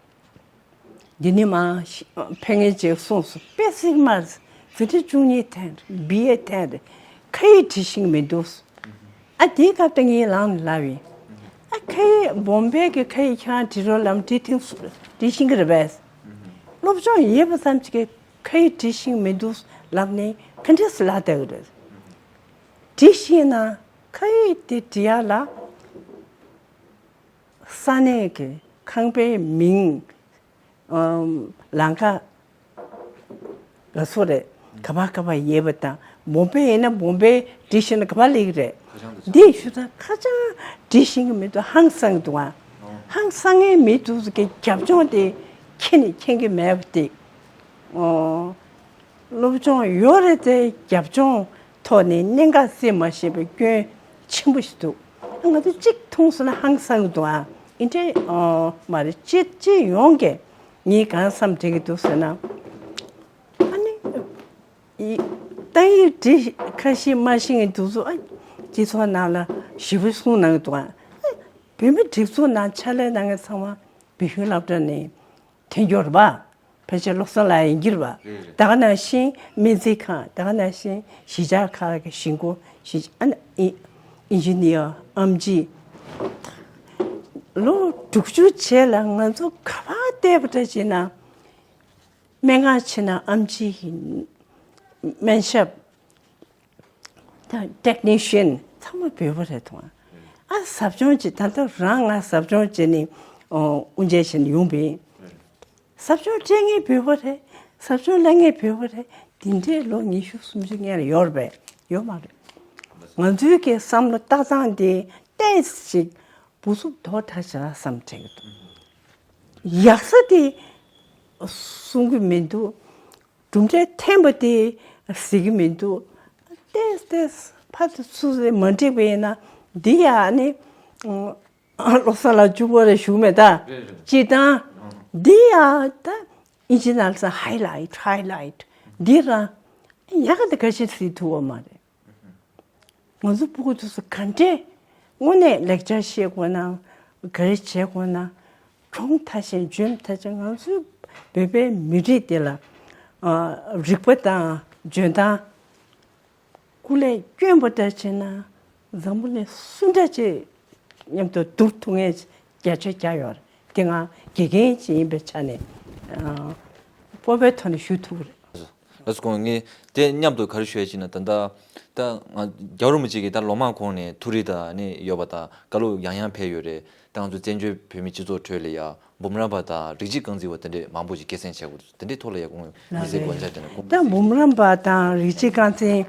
འདི་ནི་མ་ཕེབས་མཁན་ཅིག་གསུངས་སོང་། དཔེ་སྲིད་མ་འཛིན་གྲྭ་བཅུ་གཉིས་ཐོན་རེད། བི་ཨེ་ཐོན་རེད། ཁ་ཡིག་འབྲི་ཤེས་ཀྱི་མི་འདུག་ཨ་དེའི་སྐབས་དེ་ངའི་ལག་ནས་ལབ་ཡིན། ཨ་ཁ་ཡིག་བོམ་བེ་གི་ཁ་ཡིག་ཁྱེད་རང་འབྲི་རོགས་ལབ་འབྲི་ཐེངས་སུ་འབྲི་ཤེས་ཀྱི་རེད་པས། སློབ་སྦྱོང་ཡོད་པ་ཙམ་ཅིག་གིས་ཁ་ཡིག་འབྲི་ཤེས་ཀྱི་མི་འདུག་ལབ་ནས་ག་འདྲས་སེ་ལབ་བསྡད་ཀྱི་རེད། འབྲི་ཤེས་ན་ཁ་ཡིག་དེ་འབྲི་ཡག་ལ། ས་གནས་ཀྱི་ཁང་པའི་མིང་། ཨམ། ལམ་ཁ་ག་ཚོད་རེད། ག་པར་ག་པར་ཡོད་པ་དང་། བོམ་བེ་ཡིན་ན་བོམ་བེ་འབྲི་ཤེས་ན་ག་པར་སླེབས་ཀྱི་རེད། འདི་ཞུ་ད་ཁ་བྱང་འབྲི་ཤེས་ཀྱི་མི་འདུག་ཧང་སང་འདུག་ཨ། ཧང་སང་མཁན་མི་འདུག་ཟེར་གྱི་རྒྱབ་ལྗོངས་དེ་མཁྱེན་ནས་མཁྱེན་གྱི་མེད་པ་དེ། ཨོ། སློབ་སྦྱོང་ཡོད་རེད་དེ་རྒྱབ་ལྗོངས་ཐོག་ནས་གནད་འགག་སེལ་མ་ཤེས་པའི་སྐྱོན་ཆེན་པོ་ཞིག་འདུག་ང་ཚོ་གཅིག་མཐོང་སོང་ན་ཧང་སང་གི་འདུག་ཨ། ཨིན་དྲེ་ཨོ་མ་རེད། སྤྱི་སྤྱི་ཡོངས་ཀྱི་ངས་གང་བསམ་དྲན་གྱི་འདུག་ཟེར་ན། ཨ་ནི་ཡི་ཏང་ཡིག་འབྲི་ཁ་ཤས་མ་ཤེས་མཁན་འདུག་ཚོ། ཨ་སྤྱི་ཚོགས་ནང་ལ་ཞེ་པོ་གསུང་གནང་གི་འདུག་ཨ། བོད་མི་སྒྲིག་འཛུགས་ནང་ཕྱག་ལས་གནང་མཁན་ཚང་མ་བོད་གཞུང་སློབ་གྲྭ་ནས་ཐོན་རྒྱུ་རེད་པ། ཕལ་ཆེར་བློ་བཟང་ལགས་ཡིན་གྱི་རེད་པ། རེད་རེད། ད་ག་ནང་བཞིན་སྨན་རྩིས་ཁང་། ད་ག་ནང་བཞིན་གཞིས་ཆགས་ཁག་གི་གཞིས་འགོ་གཞིས་ཨ་ནི་ཨི་ཨིན་ཇི་ནི་ཡར། ཨེམ་ཆི། ལོ་དྲུག་ཅུ་རྗེས་ལ་ང་ཚོ་ག་པར་བལྟས་པ་འདྲ་བྱས་ན། སྨན་ཁང་ཕྱིན་ན་ཨེམ་ཆི་ཡིན། སྨན་ཞབས། ད་ཊེག་ནི་ཤན་ཚང་མ་བོད་པ་རེད་མཐོང་། ཨ་ཟབ་སྦྱོང་བྱེད། ད་ལྟ་རང་ང་ཟབ་སྦྱོང་བྱེད་ནི་ཨོ་དབུ་འབྱེད་བྱེད་ནི་ཡོང་པ་ཡིན། ཟབ་སྦྱོང་སྤྲད་མཁན་བོད་པ་རེད། ཟབ་སྦྱོང་གླེང་མཁན་བོད་པ་རེད། དེ་འདྲའི་ལོ་ཉི་ཤུ་སུམ་ཅུ་སྔོན་ལ་ཡོད་རེད་པས། ཡོད་མ་རེད། ང་ཚོའི་གི་བསམ་བློ་ལྟ་སྟངས་དེ་ཏོག་ཙམ་ཅིག་འབུ་སུབ་དོ་དྲག་བྱས་བསམ་དྲན་གྱི་འདུག་ཡག་ས་དེ་གསུང་གི་མི་འདུག་གྲུབ་འབྲས་ཐོན་པ་དེ་གཟིགས་ཀྱི་མི་འདུག་ཏོག་ཙམ་ཕར་ཚུར་མ་འགྲིག་པ་ཡིན་ན་འདི་ཡང་ནི་བློ་བཟང་ལགས་བཅུ་པ་རེ་བཞུགས་མེད་ད། རེད་རེད། སྤྱིར་བཏང་འདི་ཡང་ད་ཨིན་ཇི་ནང་ལ་ཧའི་ལའིཊ་ཧའི་ལའིཊ་འདི་རང་ཡག་ག་འདི་ག་ཞིག་གཟིགས་ཐུབ་པ་མ་རེད། ང་ཚོ་སྤུ་གུ་ཚོ་ག་འདྲས་དངོས་གནས་ལེགས་ཆ་ཤེས་དགོས་ན་ག་རེ་བྱེད་དགོས་ན། གྲོངས་ཐ་ཤལ་འབྱོན་ཐ་ཤལ། ང་ཚོའི་བོད་པའི་མི་རིགས་འདི་ལ་ཨ་རིག་པ་དང་འཇོན་ཐང་སྐུ་ལས་བསྐྱོན་པ་འདྲ་བྱས་ན་འཛམ་བུ་གླིང་སུ་འདྲ་ཅིག་མཉམ་དུ་བསྡུར་ཐུབ་མཁན་རྒྱ་ཆེ་རྒྱ་ཡོད་རེད། དེ་ང་དགེ་རྒན་ཅིག་ཡིན་པའི་ཆ་ནས་ཨ་སྤོབས་པའི་ཐོག་ནས་ཞུ་ཐུབ་ཀྱི་རེད། ལགས་སོ། ཁོང་ངས་དེ་མཉམ་དུ་ག་རེ་ཞུ་ཡ་ཅིག་ན། ད་ལྟ་ད་ང་རྒྱལ་བ་རིན་པོ་ཆེ་གིས་ད་ལོ་མང་གོང་ནས་ཐུགས་རེ་ད་ནི་ཡོད་པ་དང་། བཀའ་སློབ་ཡང་ཡང་ཕེབས་ཡོད་རེད། ད་ང་ཚོ་བཙན་བྱོལ་བོད་མི་སྤྱི་ཚོགས་ཁྲོད་ལ་ཡ་འབུམ་རམས་པ་དང་རིགས་གཅིག་རྐང་འཛིན་པ་དེ་འདྲས་མང་པོ་ཞིག་སྐྱེད་སྲིང་བྱེད་དགོས་འདུག་དེ་འདྲས་ཐོག་ལ་ཡ་ཁོང་མི་ཚེ་སྒོ་ལྕགས་དེ་ནས་ཁོང་ད་འབུམ་རམས་པ་དང་རིགས་གཅིག་རྐང་འཛིན་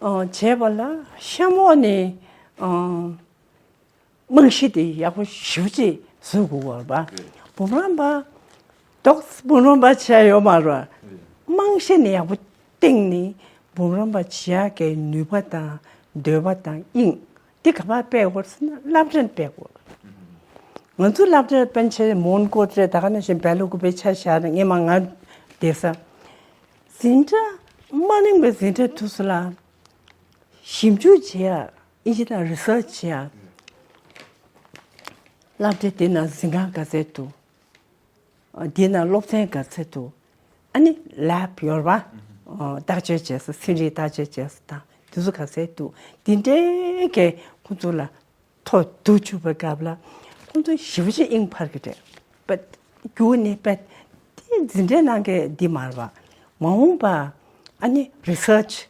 ཨ་བྱས་པ་ལ་གཤམ་འོག་ནས་ཨ་རྨང་གཞི་དེ་ཡག་པོ་ཞེ་པོ་ཅིག་བཟོ་དགོས་པ་རེད་པ། འབུམ་རམས་པ་ཏོག་ཙམ་འབུམ་རམས་པ་བྱས་ཡོད་མ་རེད་པ། རྨང་གཞི་ནས་ཡག་པོ་བཏིང་ནས་འབུམ་རམས་པ་བྱེད་ཡག་གི་ནུས་པ་དང་འདོད་པ་དང་དབྱིངས་དེ་ག་པར་སྤེལ་དགོས་ཟེར་ན་སློབ་གྲྭར་སྤེལ་དགོས། ང་ཚོ་སློབ་གྲྭར་སྤེལ་ཆེད་མོན་གྷོ་རེད། ད་ག་ནང་བཞིན་སྦེལ་ཀོབ་པའི་ཆ་བཞག་ན་སྔོན་མ་ང་བསྡད་ས་འཛིན་གྲྭ་མ་རྙིང་པའི་འཛིན་གྲྭ་དེ་ཚོ་ལ་ཞིབ་འཇུག་བྱེད་ཡག་ཨིན་ཇི་ནང་རི་སར་ཆི་བྱེད་ཡག་སློབ་གྲྭ་དེ་ནང་འཛིན་ཁང་ག་ཚད་འདུག་འདི་ནང་སློབ་ཚན་ག་ཚད་འདུག་ཨ་ནི་ལེབ་ཡོད་རེད་པ། བརྟག་དཔྱད་བྱེད་ས། ཚན་རིག་བརྟག་དཔྱད་བྱེད་ས་དང་དེ་ཚོ་ག་ཚད་འདུག་དེ་འདྲའི་གི་ཁོང་ཚོ་ལ་ཐོ་བསྡུ་བཅུག་པའི་སྐབས་ལ་ཁོང་ཚོ་ཞེ་པོ་ཅིག་དབྱིངས་འཕར་གི་རེད་པ། རྒྱུགས་ནས་པ་དེ་འཛིན་གྲྭའི་ནང་གི་འདི་མ་རེད་པ། མ་འོངས་པ་ཨ་ནི་རི་སར་ཆི་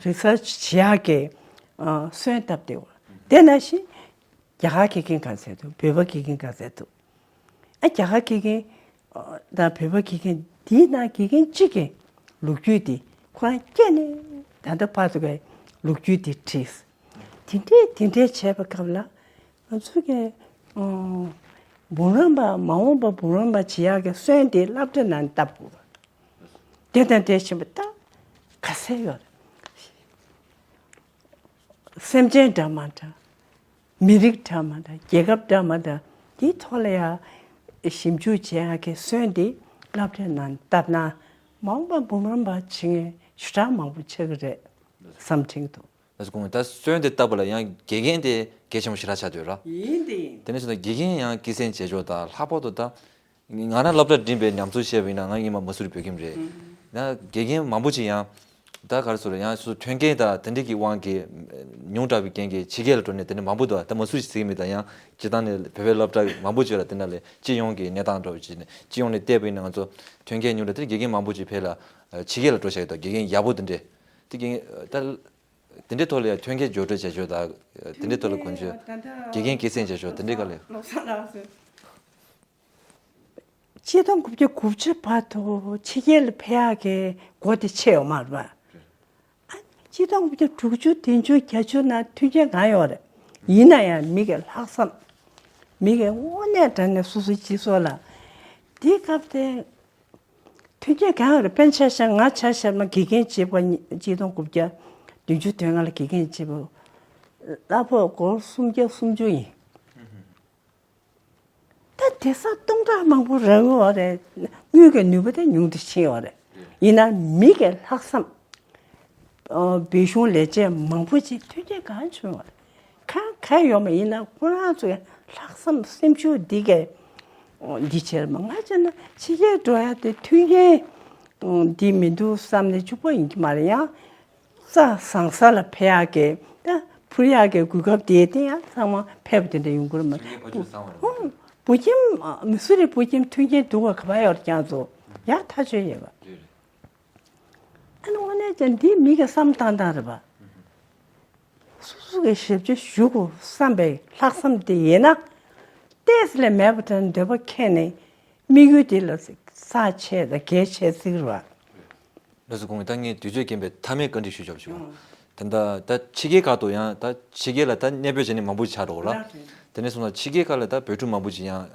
རི་སར་ཆི་བྱེད་ཡག་གི་ཨ་སོན་བཏབ་བསྡད་ཡོད། དེ་ནང་བཞིན་རྒྱ་གར་དགེ་རྒན་ག་ཚད་འདུག་བོད་པ་དགེ་རྒན་ག་ཚད་འདུག་ཨ་རྒྱ་གར་དགེ་རྒན་ཨ་དང་བོད་པ་དགེ་རྒན་འདིའི་ནང་དགེ་རྒན་གཅིག་གི་ལོ་རྒྱུས་དེ་ཁོ་རང་སྐྱེས་ནས་ད་ལྟ་བར་དུ་གི་ལོ་རྒྱུས་དེ་བྲིས། དེ་འདྲས་དེ་འདྲས་བྱས་པའི་སྐབས་ལ་ང་ཚོ་གི་ཨ་འབུམ་རམས་པ་མ་འོངས་པ་འབུམ་རམས་པ་བྱེད་ཡག་གི་སོན་དེ་སློབ་གྲྭ་ནང་བཏབ་དགོས། དེ་དང་འབྲེལ་བཞིན་པ་ད་ག་ཚད་ཡོད་རེད། སེམས་ཅན་འདྲ་མི་འདྲ། མི་རིགས་འདྲ་མི་འདྲ། རྒྱལ་ཁབ་འདྲ་མི་འདྲ། དེའི་ཐོག་ལ་ཡ་ཞིབ་འཇུག་བྱེད་ཡག་གི་སོན་དེ་སློབ་གྲྭའི་ནང་བཏབ་ན་མ་འོངས་པ་འབུམ་རམས་པ་བྱེད་མཁན་ཞེ་དྲག་མང་པོ་ཆགས་ཀྱི་རེད་བསམ་དྲན་གྱི་འདུག་ལགས་སོ། ཁོང་ད་སོན་དེ་བཏབ་པ་ལ་ཡང་དགེ་རྒན་དེ་གལ་ཆེན་པོ་ཞེ་དྲག་ཆགས་བསྡད་ཡོད་རེད། ཡིན་དེ་ཡིན། དེ་ནས་བྱས་ན་དགེ་རྒན་ཡང་སྐྱེད་སྲིང་བྱེད་ཕྱོགས་དང་ལྷག་པར་དུ་ད་ང་རང་སློབ་གྲྭ་འགྲིམས་པའི་ཉམས་ཚོད་བཤད་པ་ཡིན་ན། ང་སྔོན་མ་མ་སུ་རི་བོད་ཁྱིམ་རེད། ཡང་དགེ་རྒན་མང་པོ་ཅིག་ཡང་ད་ག་རེ་ཟེར་རེད། ཡང་སོ་སོ་མཐུན་རྐྱེན་དང་དེ་འདྲ་གི་དབང་གིས་ཉུང་དྲགས་པའི་རྐྱེན་གྱིས་ཕྱི་རྒྱལ་ལ་འགྲོ་ནས་དེ་འདྲ་མང་པོ་འདུག་ད་མ་སུ་རི་ཟེར་གྱི་མེད་ད། ཡང་སྤྱིར་བཏང་ནས་བོད་པའི་སློབ་གྲྭ་མང་པོ་ཅིག་ལ་དེ་འདྲ་ལས་སྤྱི་ཡོངས་ཀྱི་གནས་སྟངས་འདྲ་བོ་ཅིག་ནས་སྤྱི་ཡོངས་ནས་བལྟས་པ་ཡིན་ན་ང་ཚོ་མཐུན་རྐྱེན་ཉུང་དྲགས་དེ་དགེ་རྒན་མང་པོ་ཅིག་ཕར་ལ་ཕྱི་རྒྱལ་ལ་འགྲོ་བཞག་གི་འདུག་དགེ་རྒན་ཡག་པོ་དེ་འདྲ། དེ་རྐྱེན་ད་དེ་འདྲའི་ཐོག་ལ་ཡང་མཐུན་རྐྱེན་སྦྱོར་སྤྲོད་བྱ་ཕྱོགས་དང་དེ་འདྲའི་ཐོག་ལ་དགོངས་བརྗོད། དགེ་རྒན་སྐྱེད་སྲིང་བྱ་ཕྱོགས་དེ་འདྲའི་སྐོར་ལ་ཡང་། ལོ་གསར་ལགས་སོ། ཆིག་སྟོང་དགུ་བརྒྱ་དགུ་བཅུ་བར་དུ་ཕྱི་རྒྱལ་ལ་ཕེབས་ཡག་གི་སྒོ་དེ་ཕྱེ་ཡོད་མ་རེད་པ། ཨ་ཆིག་སྟོང་དགུ་བརྒྱ་དྲུག་ཅུ་བདུན་ཅུ་བརྒྱད་ཅུ་ནང་མཐུན་རྐྱེན་གང་ཡོད་རེད། ཡིན་ན་ཡང་མི་གི་ལྷག་བསམ། མི་གི་དངོས་གནས་དྲང་གནས་སོ་སོའི་སྤྱི་ཚོགས་ལ་དེའི་སྐབས་དེ། མཐུན་རྐྱེན་གང་རེད། དཔེར་ན་ཆ་བཞག་ང་ཆ་བཞག་ན་དགེ་རྒན་བྱེད་པ་ཆིག་སྟོང་དགུ་བརྒྱ་བདུན་ཅུ་དོན་ལྔ་ལ་དགེ་རྒན་བྱེད་པ་གླ་ཕོགས་སྒོར་སུམ་བརྒྱ་སུམ་ཅུ་ཡིན། ད་དེང་སང་སྟོང་ཕྲག་མང་པོ་རག་གི་ཡོད་རེད། དངུལ་གྱི་ནུས་པ་དེ་ཉུང་དུ་ཕྱིན་ཡོད་རེད། ཡིན་ན་མི་གི་ལྷག་བསམ། འབད་བརྩོན་ལས་བྱེད་མང་པོ་ཅིག་མཐུན་རྐྱེན་གང་བྱུང་བ་རེད། གང་གང་ཡོད་མ་ཡིན་ན་ཁོ་རང་ཚོའི་ལྷག་བསམ་སེམས་ཤུགས་འདི་གས་འདི་བྱས་མ་ང་བྱས་ན་ཕྱི་རྒྱལ་འགྲོ་ཡ་དེ་མཐུན་རྐྱེན་འདི་མི་འདུག་བསམ་ནས་ཕྱུག་པོ་ཡིན་གྱི་མ་རེད། ཡང་རྩྭ་བཟང་ས་ལ་ཕེབས་ཡག་གི་ད་འཕུར་ཡག་གི་གོ་སྐབས་དེ་དེ་ཡང་ཚང་མ་ཕེབས་དེ་འདྲ་ཡོང་གི་རེད་མ། མཐུན་རྐྱེན་ཕར་ཕྱོགས་བཟང་བ་རེད། འབུ་ཁྱིམ་མི་སུ་རེད། འབུ་ཁྱིམ་མཐུན་རྐྱེན་སྡུག་ག་ག་པར་ཡོད་རེད། ཀྱང་ཚོ་ཡག་ཐག་ཆོད་ཡོད་པ། རེད་རེད། ཨ་ནི་ ནས་ཀྱང་འདི་མི་གི་བསམ་སྟངས་སྟངས་རེད་པ། སོ་སོ་གི་ཞབས་ཕྱི་ཞུ་དགོས་བསམ་པའི་ལྷག་བསམ་དེ་ཡིན་ན། ཏོག་ཙམ་ལས་མེད་པ་དང་འདོད་པ་ཁེངས་ནས་དམིགས་ཡུལ་དེ་ལ་ས་ཆེ་དང་གལ་ཆེ་ཟིག་རེད་པ། ལགས་སོ། ཁོང་གིས་ད་ངས་དུས་ཚོད་རྐྱེན་པས་མཐའ་མའི་བཀའ་འདྲི་ཞུ་ཆོག་ཞུ། ད་ལྟ་ད་ཕྱི་རྒྱལ་ཁག་ཏུ་ཡང་ད་ཕྱི་རྒྱལ་ལ་ད་གནས་སྤོས་བྱས་ནས་མང་པོ་ཆགས་འགྲོ་གི་རེད། དེ་ནས་སོང་ཙང་ཕྱི་རྒྱལ་ཁག་ལ་ད་བོད་ཕྲུག་མང་པོ་ཅིག་ཡང་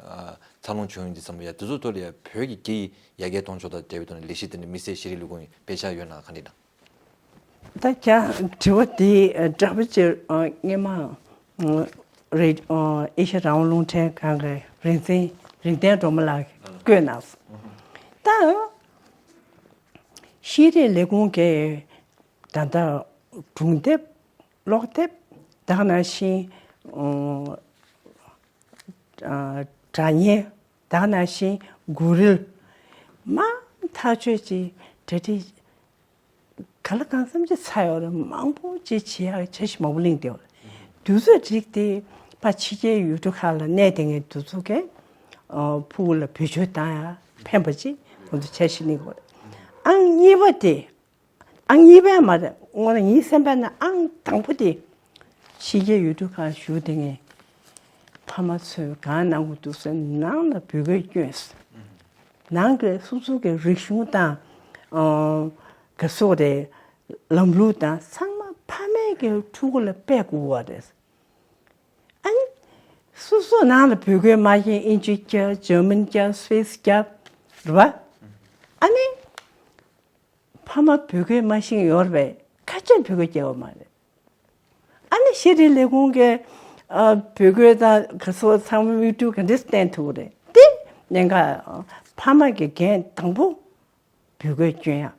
འཚར་ལོངས་བྱུང་ཡོང་དུས་ཙམ་པ་ཡ་དེ་ཚོ་ཐོག་ལ་ཡ་བོད་ཀྱི་སྐད་ཡིག་ཡར་རྒྱས་གཏོང་ཕྱོགས་དང་འབྲེལ་བའི་ཐོག་ནས་ལས་གཞི་དེ་འདྲ་དམིགས་བསལ་ཤེས་རིག་ལས་ཁུངས་ཀྱིས་དཔེ་ཆ་ཡོད་ན་ག་འདྲ་དང་། ད་ཀྱང་དྲི་བ་དེ་འདྲ་པོ་ཅིག་སྔོན་མ་རེད། ཨེ་ཤ་རང་དབང་རླུང་འཕྲིན་ཁང་གི་རིག་འཛིན་རིག་ལྡན་སྒྲོལ་མ་ལགས་བཀོད་གནང་སོང་། ད་ཤེས་རིག་ལས་ཁུངས་ཀྱི་ད་ལྟ་སྒྲུང་དེབ་ཀློག་དེབ་དེ་ག་ནང་བཞིན་སྒྲ་སྙན་དེ་ག་ནང་བཞིན་མགུར་རིལ་མང་ཐག་ཆོད་ཅིག་གྲ་སྒྲིག་ག་ལ་གང་འཚམ་ཅིག་ཚར་ཡོད་རེད། མང་པོ་ཅིག་བྱེད་ཡག་འཆར་གཞི་མང་པོ་གླེང་བསྡད་ཡོད་རེད། དུས་ཚོད་རིགས་དེ་ཕ་ཕྱི་རྒྱལ་ཡུལ་གྲུ་ཁག་ལ་གནས་བསྡད་མཁན་དེ་ཚོ་གིས་ཨ་ཕྲུ་གུ་ལ་བེད་སྤྱོད་བཏང་ཡག་ཕན་པ་ཅིག་ང་ཚོ་འཆར་གཞི་གླེང་དགོས་རེད། ཨང་གཉིས་པ་དེ། ཨང་གཉིས་པ་མ་རེད། དངོས་གནས་ངའི་སེམས་པ་ནང་ཨང་དང་པོ་དེ་ཕྱི་རྒྱལ་ཡུལ་གྲུ་ཁག་བཞུགས་བསྡད་མཁན་ཕ་མ་ཚོས་གང་གནང་དགོས་འདུག་ཟེར་ན། ནང་ལ་བོད་སྐད་སྐྱོན། ནང་གི་སོ་སོ་གི་རིག་གཞུང་དང་། ཨ། ག་སོགས་རེད། ལམ་ལུགས་དང་ཚང་མ་ཕ་མས་ཀྱི་ཕྲུ་གུ་ལ་སྤེལ་དགོས་པ་རེད། ཨ་ནི། སོ་སོ་ནང་ལ་བོད་སྐད་མ་ཤེས། ཨིན་ཇི་རྒྱག་ཇར་མན་རྒྱག་སུད་སི་རྒྱག་རེད་པ། ཨ་ནི། ཕ་མ་བོད་སྐད་མ་ཤེས་ཡོད་རེད་པས། ཁ་ཆེར་བོད་སྐད་རྒྱག་པ་མ་རེད། ཨ་ནི་ཤེས་རིག་ལས་ཁུངས་ཀྱིས་ཨ་བོད་སྐད་དང་ག་སོགས་ཚང་མ་མིག་འཕྲུལ་ག་འདྲས་བསྟན་ཐུབ་ཀྱི་རེད། དེ་གནད་འགག་ཕ་མ་གི་འགན་དང་པོ་བོད་སྐད་སྐྱོན་ཡག་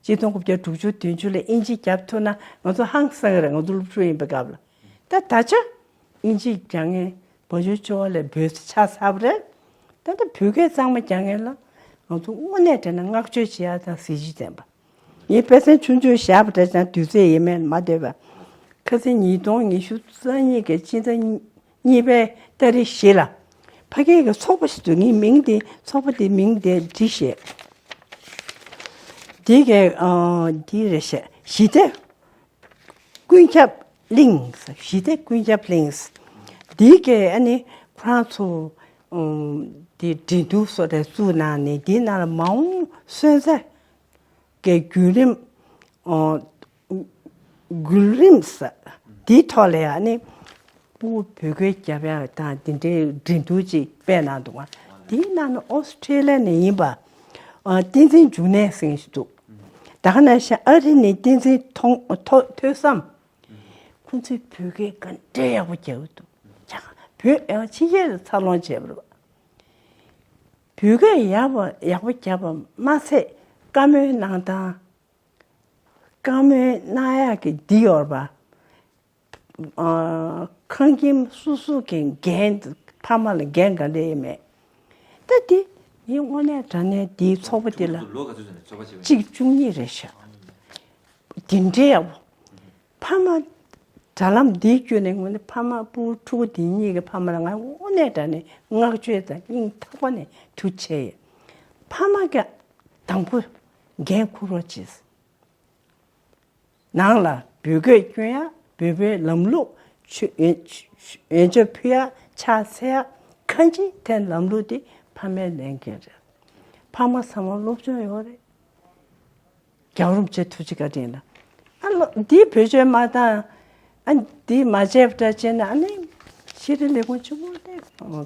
ཆིག་སྟོང་དགུ་བརྒྱ་དྲུག་ཅུ་བདུན་ཅུ་ལ་ཨིན་ཇི་བརྒྱབ་ཐུབ་ན་ང་ཚོ་ཧང་སང་གི་རེད། ང་ཚོ་སློབ་ཕྲུག་ཡིན་པའི་སྐབས་ལ། ད་ད་ཆ་ཨིན་ཇི་རྒྱག་མཁན་བ་ཇོ་ཅོ་བ་ལས་འབོལ་ས་ཆགས་ཚར་བ་རེད། ད་ལྟ་བོད་སྐད་གཙང་མ་རྒྱག་མཁན་ལ་ང་ཚོ་དངོས་གནས་དྲན་ན་བསྔགས་བརྗོད་བྱེད་ཡག་དང་གཟི་བརྗིད་ལྡན་པ། ངས་དཔེ་མཚོན་ཆུང་ཆུང་བཞག་པ་འདྲ་ཅང་དུས་ཚོད་ཡས་མས་མ་སྡོད་པ། ཁ་སང་ཉིས་སྟོང་ཉི་ཤུ་རྩ་གཉིས་ཀྱི་སྤྱི་ཟླ་གཉིས་པའི་ཏ་རིག་བཞི་ལ་ཕ་གི་གི་ཚོགས་པ་ཞིག་འདུག་ངས་མིང་དེ་ཚོགས་པ་དེ་མིང་དེ་བྲིས་ཤེས། དེ་གའི་ཨ་དེ་རེད་ཤག་ཞི་བདེ་ཀུན་ཁྱབ་གླིང་། ཞི་བདེ་ཀུན་ཁྱབ་གླིང་། དེ་གའི་ཨ་ནི་ཁོ་རང་ཚོ་ཨ་དེ་འགྲན་བསྡུར་སོགས་རེ་བཙུགས་གནང་ནས། དེའི་ནང་ལ་མ་འོངས་སོན་རྩ་གི་བརྒྱུད་རིམ། ཨོ། བརྒྱུད་རིམ་ས་དེའི་ཐོག་ལ་ཡང་ནི་ཕྲུ་གུ་བོད་སྐད་རྒྱབ་ཡག་དང་དེ་འདྲའི་འགྲན་བསྡུར་ཅིག་སྤེལ་གནང་འདུག་པ། དེའི་ནང་ནས་ཨོ་སི་ཁྲེ་ལི་ཡ་ནས་ཡིན་པ། ཨ། བསྟན་འཛིན་འབྱུང་གནས་ཟེར་མཁན་ཞིག་འདུག་ད་ག་ནང་བཞིན་ཨ་རི་ནས་བསྟན་འཛིན་ཐོང་ཐོ་ཐོས་བསམ། ཁོང་ཚོས་བོད་སྐད་ག་འདྲའི་ཡག་པོ་རྒྱག་གི་འདུག་ཁྱེད་རང་བོད་ཡང་ཕྱི་རྒྱལ་ལ་འཚར་ལོངས་བྱས་པ་རེད་པ། བོད་སྐད་ཡག་པ་ཡག་པོ་བརྒྱབ་པ་མ་ཚད་བཀའ་མོལ་གནང་སྟངས། བཀའ་མོལ་གནང་ཡག་གི་འདི་ཡོད་རེད་པ། ཨ། ཁང་ཁྱིམ་སོ་སོ་གི་འགན། ཕ་མ་ལ་འགན་ག་འདྲ་ཡོད་མེད། ད་དེ་ངས་དངོས་གནས་དྲང་གནས་དེའི་ཚོགས་པ་དེ་ལ་ལོ་ག་ཚོད་ཟེར་ནས་ཚོགས་པ་བྱས་པ་ཡིན། གཅིག་བཅུ་གཉིས་རེད་ཤག་དེ་འདྲའི་ཡག་པོ། ཕ་མ་དྲ་ལམ་འདིའི་བརྒྱུད་ནས་དངོས་གནས་ཕ་མ་ཕྲུ་གུ་དེ་གཉིས་ཀྱི་ཕ་མ་ལ་ང་དངོས་གནས་དྲང་གནས་བསྔགས་བརྗོད་དང་སྙིང་ཐག་པ་ནས་ཐུགས་རྗེ་ཆེ། ཕ་མ་གིས་དང་པོ་འགན་འཁུར་རོགས་གྱིས། ནང་ལ་བོད་སྐད་སྐྱོན་ཡག་བོད་པའི་ལམ་ལུགས། ཆོས་ཡོན་ཆོས་ཕུལ་ཡག་ཕྱག་འཚལ་ཡག་གང་ཅི་དེ་ལམ་ལུགས་དེ་ཕ་མའི་ལས་འགན་རེད། ཕ་མ་ཚང་མ་སློབ་སྦྱོང་ཡོད་རེད། རྒྱལ་བ་རིན་པོ་ཆེ་ཐུགས་རྗེ་བཀའ་དྲིན་ལ། ཨ་ལོ་འདི་བེད་སྤྱོད་མ་བཏང་། ཨ་འདི་མ་བྱས་པ་འདྲ་བྱས་ན་ཨ་ནི་ཤེས་རིག་ལས་ཁུངས་ཆེན་མོ་དེ་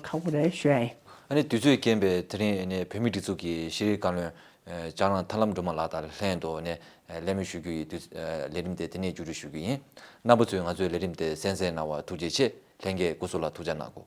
ཁག་པོ་རེད་ཞུ་ཡ་ཡིན། ཨ་ནི་དུས་ཚོད་རྐྱེན་པས་དེ་རིང་ནས་བོད་མིའི་སྒྲིག་འཛུགས་ཀྱི་ཤེས་རིག་བཀའ་བློན་ལྕང་རང་ཐར་ལམ་སྒྲོལ་མ་ལགས་དང་ལྷན་དུ་ནས་གླེང་མོལ་ཞུ་རྒྱུ་ཡིན། དུས་ལས་རིམ་དེ་དེ་ནས་མཇུག་སྒྲིལ་ཞུ་རྒྱུ་ཡིན། རྣམ་པ་ཚོས་ང་ཚོའི་ལས་རིམ་དེ་གསན་གཟིགས་གནང་བར་ཐུགས་རྗེ་ཆེ། ལྷན་རྒྱས་སྐུ་གཟུགས་ལ་ཐུགས་ཅག་གནང་གོ།